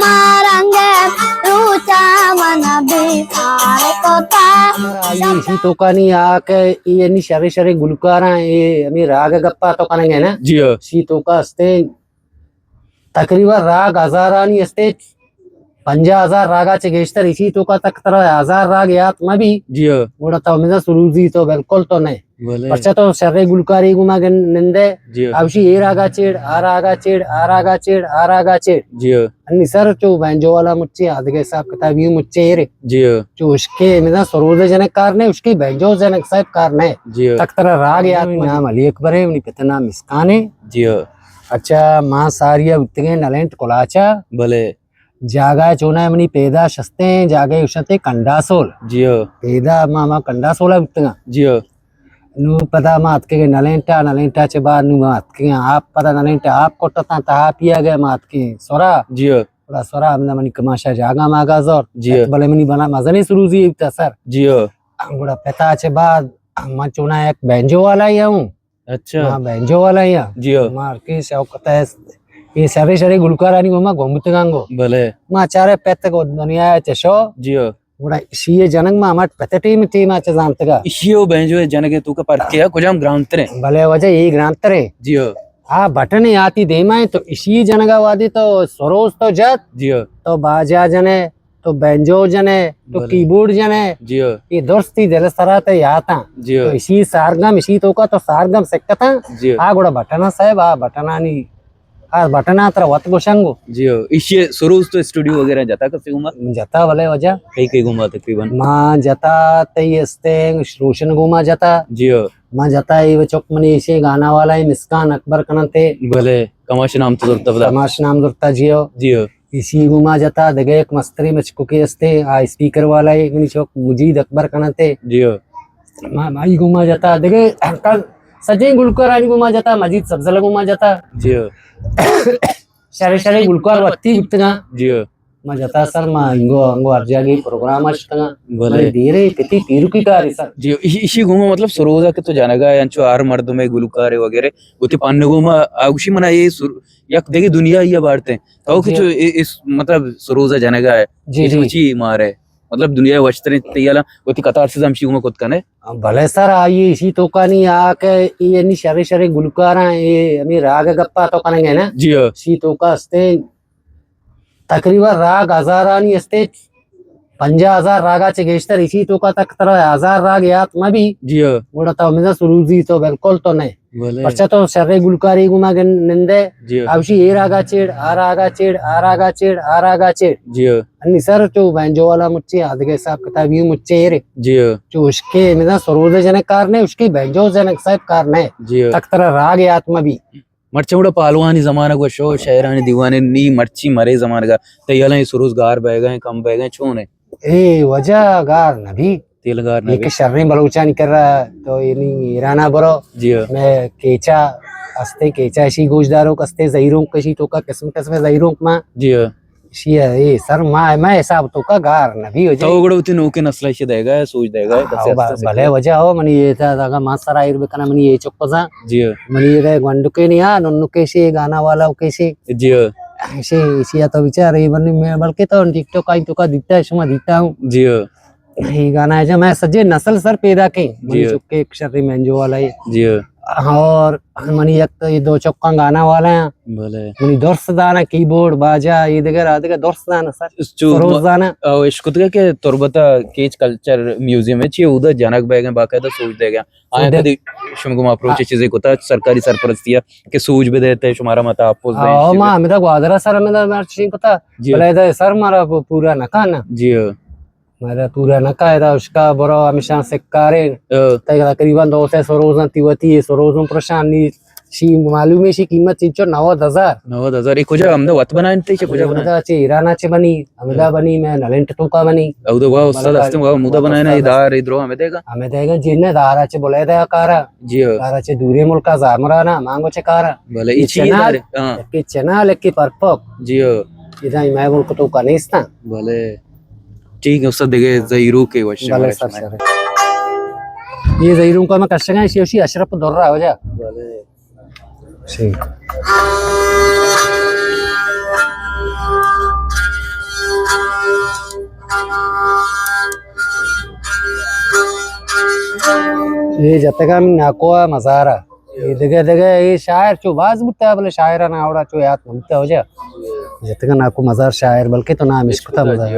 مارنگ روچا من بیمار کتا۔ آئی اسی توکانی آ کہ اے انی شریں شریں گلوکاراں، اے ہمیں راگ گپا تو کنگ ہے نا؟ جی ہاں۔ اسی توکا ہستے تقریباً راگ ہزارانی ہستے، پنجاہ ہزار راگا چہ گیشتر، اسی توکا تک ترا ہزار راگ یات مہ بی۔ جی ہاں۔ گڑا تو ہمیدا سروزی تو بالکل تو نہ۔ بلے۔ پرچا تو شریں گلوکاری گوما گن-، نندے۔ جی۔ آ گوشی اے راگا چیڑ، آ راگا چیڑ، آ راگا چیڑ، آ راگا چیڑ۔ جی۔ انی سر چو بینجو والا مچے، آدگہ حساب کتابی مچے ایرے۔ جی۔ چو اشکے مدا سروز جنک کار نہ، اشکے بینجو جنک صاحب کار نہ۔ جی۔ تک ترا راگ یات نام علی اکبر ہے، منی پت نام مسکان ہے۔ جی۔ اچھا، ما ساریا بوتگیں نلینٹ کلاچا۔ بلے۔ جاگہ چونا منی پیداش ہستیں، جاگہ اشتے کنڈاسول۔ جی ہو۔ پیدا ما، ما کنڈاسولا بوتگاں۔ جی ہو۔ نو پدا ما اتکگیں نلینٹا، نلینٹا چہ بعد نو ما اتکگیں آپ، پدا نلینٹا آپ کٹتاں، تہا پیا گئے ما اتکیں سورا۔ جی ہو۔ گڑا سورا ہمدا منی کماشا جاگہ ماگا زور۔ جی ہو۔ بلے منی بنا مزنی سروزی ایتا سر۔ جی ہو۔ گڑا پتا چہ بعد من چونا یک بینجو والا ہی ہوں۔ اچھا۔ ہاں، بینجو والا یا۔ جی ہو۔ مارکی شوکت ہے۔ یہ سرے سرے گلوکارانی گوما گومتگاں گو۔ بلے۔ ما چارے پت کو دنیا ہے چشو۔ جی ہو۔ گڑا اشی جنگ ما مٹ پت ٹیم ٹیم آ چ زانتگا۔ اشی و بینجو جنگ تو کا پرکے ہے، کجام گرانتر ہے؟ بلے وجہ یہ گرانتر ہے۔ جی ہو۔ ہاں، بٹن آتی دیما ہے تو اشی جنگا وادی تو سروز تو جت۔ جی ہو۔ تو باجا جنے۔ تو بینجو جنے، تو بلے۔ کیبورڈ جنے، جی ہو۔ یہ درستی دل سرا تے یاتاں۔ جی ہو۔ تو اسی سارگم، اسی توکا تو سارگم سکتاں۔ جی ہو۔ آ گڑا بٹنا صاحب، آ بٹنانی، آ بٹنا ترا وت گوشنگو۔ جی ہو۔ اسی سروز تو اسٹوڈیو وغیرہ جتا کسی گوما؟ جتا بلے وجہ۔ کئی کئی گوما تقریباً؟ ما جتا تئی استیں روشن گوما جتا۔ جی ہو۔ ما جتا ای چک منی اسی گانا والا ہی مسکان اکبر کنتے۔ بلے، کماش نام تو زرتا بلا۔ کماش نام زرتا جی ہو۔ جی ہو۔ ایشی گوما جتا، دگہ یک مستریں بچکوکے استے، آ اسپیکر والا ہے، منی چوک مجید اکبر کنتے۔ جی ہو۔ ما، مائی گوما جتا، دگہ انکل سجیں گلوکارانی گوما جتا، مجید سبزل گوما جتا۔ جی ہو۔ شرے شرے گلوکار وقتی بوتگاں۔ جی ہو۔ ما جتا سر، ما انگو، انگو ہر جاگہ پروگرام اشتگاں۔ بلے۔ منی دیرے پتی پیرکی کاری سر۔ جی ہو۔ ایشی، ایشی گوما مطلب سروزا کہ تو جنگا ہے، انچو ہر مردم ہے گلوکار ہے وغیرہ، وتی پن گوما آگوشی منا یہ سر-، یک دگہ دنیا ہی بارتے۔ تو کہ جی۔ چو اے-، اس مطلب سروزا جنگا ہے۔ جی، اس جی۔ چی مارے؟ مطلب دنیا وشتریں تیالا وتی کتارسز ہمشی گوما کت کنے۔ بلے سر، آئی ایشی توکانی آ کہ اے انی شرے شرے گلوکاراں، اے ہمیں راگ گپا تو کنگے نا۔ جی ہاں۔ شی توکا استے تقریباً راگ ہزارانی استے، پنجاہ ہزار راگا چہ گیشتر ایشی توکا تک ترا ہزار راگ یات مہ بی۔ جی ہاں۔ گڑا تو ہمیدا سروزی تو بالکل تو نہ۔ بلے۔ پرچا تو شرے گلوکاری گوما گن-، نندے۔ جی۔ آ گوشی اے راگا چیڑ، آ راگا چیڑ، آ راگا چیڑ، آ راگا چیڑ۔ جی۔ انی سر چو بینجو والا مچے، آدگہ حساب کتابی مچے ایرے۔ جی۔ چو اشکے مدا سروز جنک کار نہ، اشکے بینجو جنک صاحب کار نہ۔ جی۔ تک ترا راگ یات مہ بی۔ مرچی وڑا پہلوانی زمانگ و شو شاعرانی دیوانے نی مرچی مرے زمانگا تئی حالاں اے سروز گار بئیگا ایں، کم بئیگا ایں، چون ایں؟ اے وجہ گار نبی۔ تیل گار نبی۔ یک شریں بلوچانی کرا تو یعنی ایرانا برو۔ جی ہاں۔ میں کیچا استے، کیچا اشی گوشداروک استے، زہیرونک اشی توکا قسم قسم زہیرونک ما۔ جی ہاں۔ اشی اے سر ما، میں حساب توکا گار نبی ہو جائے۔ تو گڑا وتی نوکیں نسل اشی دئیگا اے، سوج دئیگا اے، ہاں، کسے با-، ہستے بلے سکے۔ وجہ ہو، منی اے تا اگا ما سرا ایر بکنا، منی اے چک زاں۔ جی ہاں۔ منی اے گونڈکے نی آ، ننکے شی گانا والا اوکے شی۔ جی ہاں۔ شی، شی تو بیچارے بنی میں، بلکہ تو ٹک ٹاک آئی توکا دیتا ہے، شما دیتا ہوں۔ جی ہاں۔ اے گانا ہے جو میں سجے نسل سر پیدا کیں۔ منی جی۔ چکے ایک شریں مینجو والا ہے۔ جی۔ اور منی یک تو یہ دو چکاں گانا والا ہیں۔ بلے۔ منی درست دانا کیبورڈ، باجا، یہ دگر آ دگر درست دانا سر۔ اس چو سروز دانا۔ او اشکتگا کہ تربتا کیچ کلچر میوزیم ہے، چی اودا جنگ بیگا باقاعدہ سوج دیگا۔ آیا سوج دے۔ کدی شما گوما اپروچ ہاں۔ چیزے کتا سرکاری سرپرستیا کہ سوج بدیتے شمارا ما تحفظ دیں، او چیزے۔ ما ہمدا گوادرا سر ہمدا مرچی کتا۔ جی۔ بلے دا سر مارا پورا نہ کانا۔ جی۔ مارا پورا نہ کائے دا اشکا برو ہمیشاں سکاریں۔ ہاں۔ تقریباً دو سئے سروزاں تی وتی اے سروزوں پرشان نی شی معلوم ہے شی قیمت چنچو نود ہزار۔ نود ہزار۔ اے کجا ہمدا وت بنائیں تے چہ کجا بنائیں؟ ہمدا چہ ایرانا چہ بنی، ہمدا ہاں۔ بنی میں نلنٹ توکا بنی۔ اودا وا استاد ہستیں وا مودا بنائیں اے دار اے درو ہمیں دیگا۔ ہمیں دیگا جن دارا چہ بلے دیا کارا۔ جی ہاں۔ دارا چہ دورے ملکا زامرانا مانگو چہ کارا۔ بلے اے اے چی چنال، دارے؟ ہاں۔ کہ چنال کہ پرپک۔ جی ہاں۔ ادا میں ملک توکا نیستاں۔ بلے۔ ٹھیک ہے، استاد دگہ زہیروکے وش بلے ہمارا سر، شمارا۔ سر۔ یہ زہیروکا میں کشگا، اسی، اسی اشرف درہ ہو جا۔ بلے۔ ٹھیک۔ اے جتگا ہمے ناکو ءِ مزار ءَ۔ اے دگہ دگہ اے شاعر چو باز بوتا، بلے شاعر ءِ ناوڑا چو یات نہ بوتا واجہ۔ جتگا ناکو مزار شاعر، بلکہ تو نام اشکتا مزار۔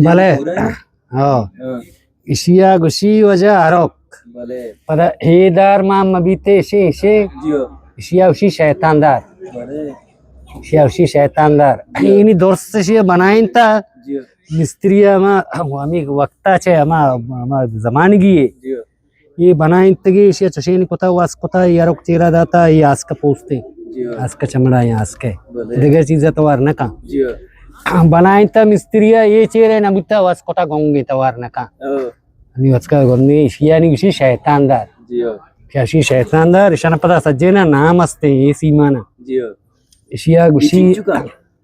بلے ہاں۔ ہاں۔ اشیا گوشی واجہ ہروک۔ بلے۔ پدا اے دار ما مبیتے اشے، اشے۔ جی ہو۔ اشیا گوشی شیطان دار۔ بلے۔ اشیا گوشی شیطان دار۔ جی ہو۔ اینی درست اشیا بنائینتا۔ جی ہو۔ مستری ہما، ہمیں وقتا چے ہما، ہما زمانگی ہے۔ جی ہو۔ یہ بنائینتگی، اشیا چشین کتا، واس کتا، یہ ہروک چیرا داتا، یہ آسکا پوستے۔ جی ہو۔ آسکا چمڑا یا آسکے۔ بلے۔ دیگر چیزا توار نہ کن۔ جی ہو۔ بنائینتا مستری، یہ چیرے نہ بوتا، واس کتا گونگے توار نہ کن۔ ہاں۔ نی وچکا گندی، اشیا نی گوشی شیطان دار۔ جی ہو۔ کہ اشی شیطان دار، اشانا پدا سجینا نام ہستے، یہ سیمانا۔ جی ہو۔ اشیا گوشی، یہ چنچو کا؟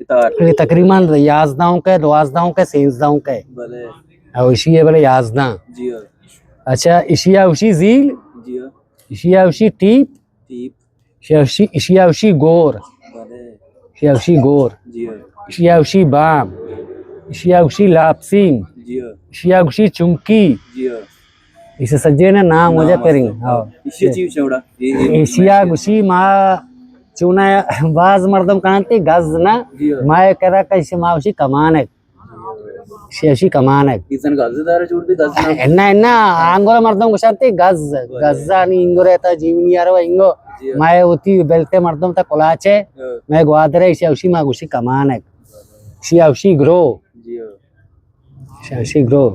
اتار۔ یہ تقریباً یازدہوں کے، دوازدہوں کے، سینزدہوں کے۔ بلے۔ او اشی ہے بلے یازدہ۔ جی ہو۔ اچھا، اشیا گوشی زیل۔ جی ہو۔ اشیا گوشی ٹیپ۔ ٹیپ۔ اشیا گوشی، اشیا گوشی گور۔ بلے۔ اشیا گوشی گور۔ جی ہو۔ اشیا گوشی بام۔ اشیا گوشی لاپسین۔ جی ہو۔ اشیا گوشی چمکی۔ جی ہو۔ اسے سجینا نام واجہ نام پریں۔ ہاں۔ اشیا چیز چوڑا۔ یہ، یہ اشیا گوشی ما چونا باز مردم کانتے گز نا۔ جی ہو۔ ما کرا کہ اسے ما گوشی کمانک۔ شیشی کمانک۔ ایسن گز دار جوڑ بھی گز نا۔ نہ، نہ، آنگورا مردم گوشنتے گز، گز آنی انگو رہتا جیونی یارو انگو۔ جی۔ مائے ہوتی بلتے مردم تا کلاچے، ہاں۔ مائے گوادرے، شیشی ما گوشی کمانک۔ شیشی گرو۔ جی۔ شیشی گرو۔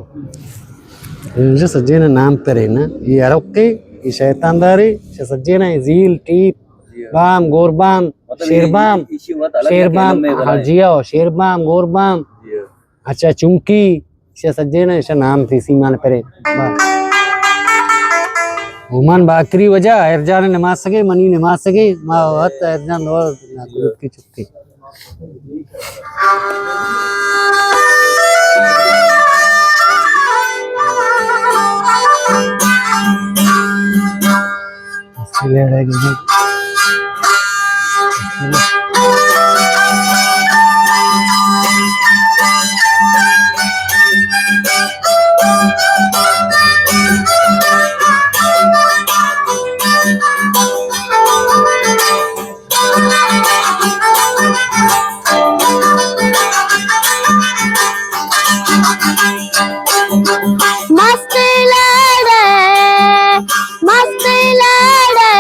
یہ سجینا نام پرے نا۔ یہ ہروکے، یہ شیطان دارے، یہ سجینا زیل، ٹیپ، جی۔ بام، گور بام، مطلب شیر یہ، بام، یہ، یہ وقت الگ شیر الگ بام، میں بنا ہاں ہے۔ جی ہو، شیر بام، گور بام۔ جی۔ اچھا، چونکی اشیا سجینا، اشیا نام تھی سیمان پرے۔ اومان باکری واجہ، ہیر جان نماز سگے، منی نماز سگے، ما وقت ہیر جان دو ناکلوک کی چکی۔ مست لڑے، مست لڑے،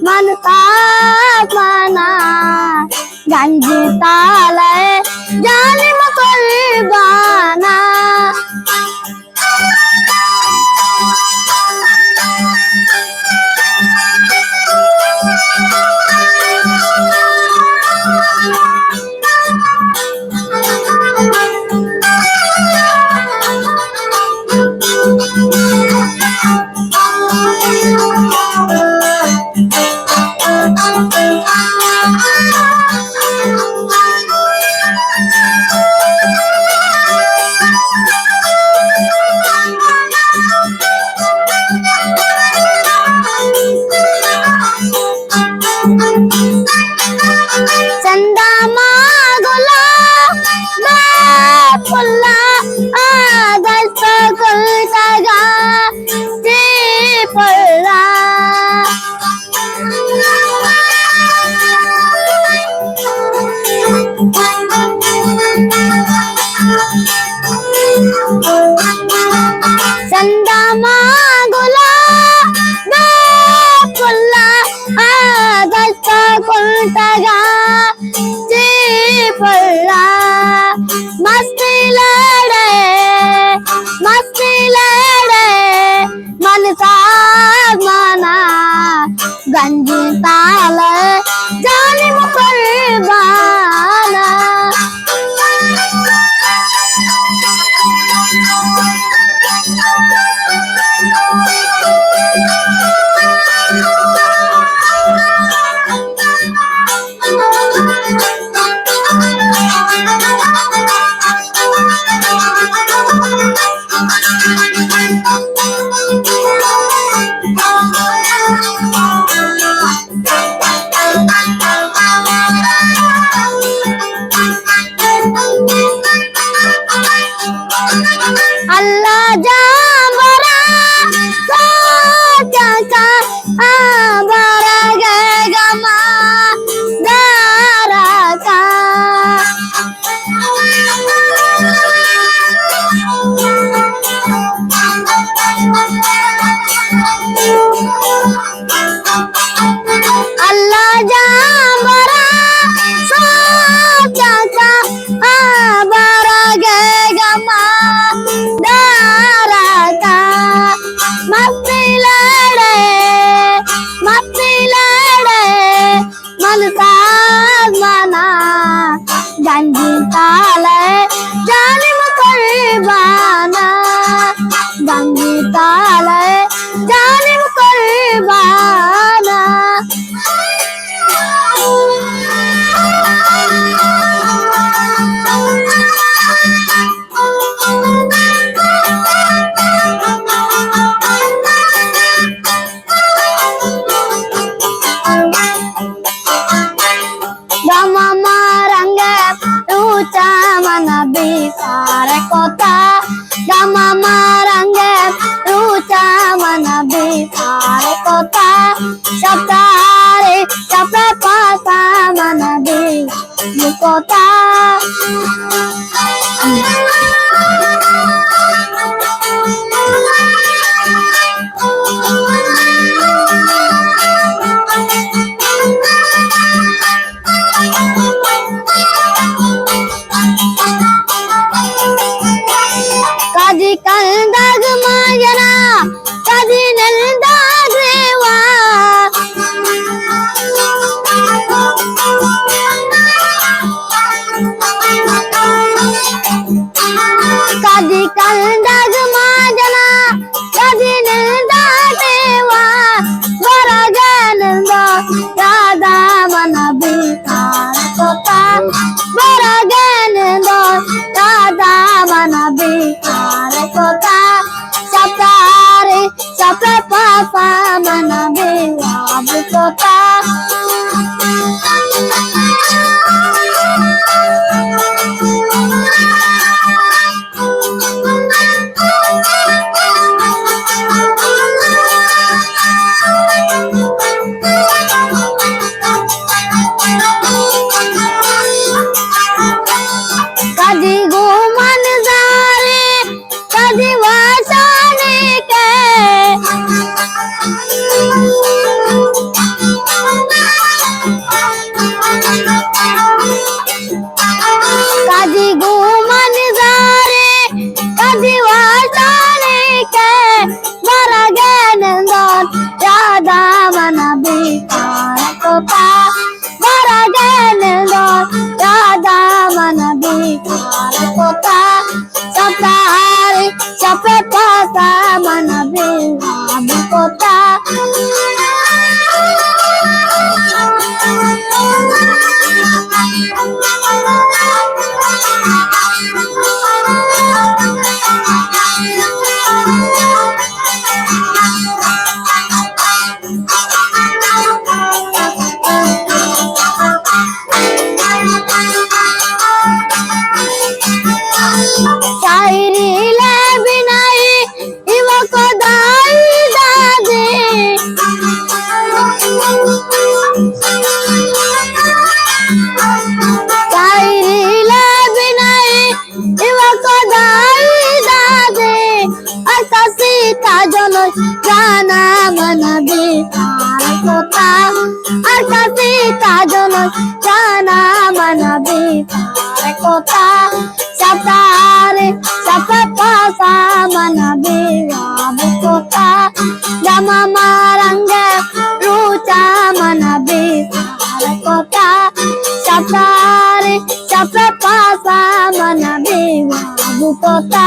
من پاک منا، گنج تالے، جانم قربانا۔ چندا ما گلا، بے پھلا، آ دست گل تگا، جی پھلا۔ چندا ما گلا، بے پھلا، آ دست کنٹگا، جی پھلا۔ مست لڑے، مست لڑے، من ساز مانا، گنج تال جانم قربانا۔ اللہ جان برا سوچا کا، آ برا گئے گما دارا کا۔ اللہ جان برا سوچا کا، آ برگ گما دارا کا، مت لڑے، مت لڑے، من ساز منا، گنجی تالے جانم قربانا، گنجی تالے جانم قربانا۔ گم مارنگ روچا من بیسار کتا، گم مارنگ روچا من بیسار کتا، شپ تاری شپ پاسا من بی کتا۔ کدی کندگ ماجنا، کدی نندگ ریوا، کدی کندگ ماجنا، کدی نندگ ریوا، برگ نندو یادا من بیکار کتا، برگ نندو یادا من بیکار کتا، شپ تاری شپ پاسا من بے واب کتا۔ کدی گوں من زارے، کدی واشانی کے، کدی گوں من زارے، کدی واشانی کے، مرگ نندون یادا من بیکار کتا، مرگ نندون یادا من بیکار کتا، شپ تاری شپ پاسا من بے واب کتا۔ شاعری لے بنائی ایوہ خدائی دادے۔ شاعری لے بنائی ایوہ خدائی دادے، ہر کسی تا جنون جانا من بیکار کتا، ہر کسی تا جنون جانا من بیکار کتا، شپ تاری شپ پاسا من بے واب کتا، گم مارنگ روچا من بیکار کتا، شپ تاری شپ پاسا من بے واب کتا۔